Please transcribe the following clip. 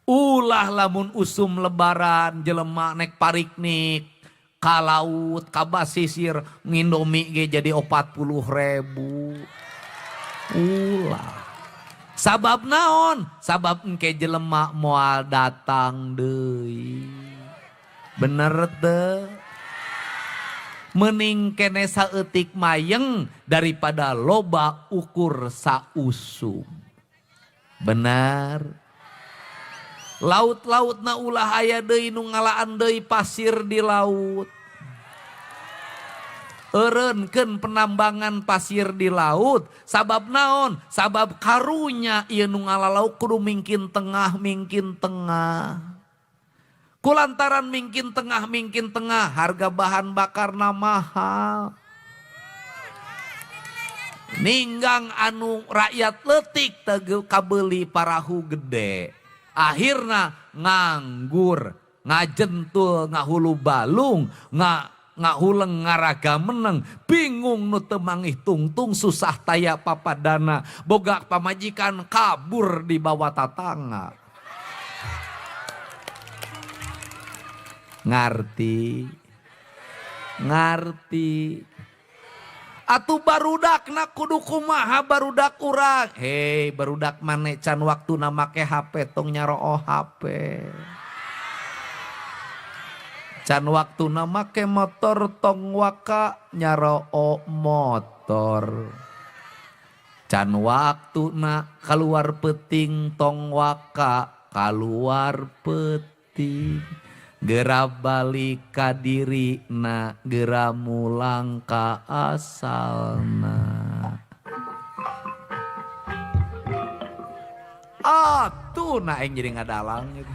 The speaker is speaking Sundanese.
Ulah lamun usum lebaran jelema nek pariknik ka laut ka basisir ngindomie ge jadi 40.000. Ulah. Sabab naon? Sabab engke jelema moal datang deui. Bener teu? Mending kene saeutik mayeng daripada loba ukur sausum. Benar. Laut-laut na ulah aya deui nu ngalaan deui pasir di laut. Eureunkeun penambangan pasir di laut. Sabab naon? Sabab karunya ieu nu ngala lauk kudu mingkin tengah, mingkin tengah. Kulantaran mingkin tengah, mingkin tengah, harga bahan bakarna mahal. Ninggang anu rakyat leutik teu kabeuli parahu gede. Akhirna nganggur, ngajentul ngahulu balung, ngahuleng ngaraga meneng, bingung nu teu manggih tungtung, susah taya papadana, boga pamajikan kabur di bawah tatangga. Ngarti, ngarti. Atuh barudakna kudu kumaha barudak urang. Hei barudak mane can waktuna make HP tong nyarooh HP. Can waktuna make motor tong waka nyarooh motor. Can waktuna keluar peuting tong waka keluar peuting. Gera balik ka dirina, gera mulang ka asalna. Atuh na aing jadi ngadalang gitu.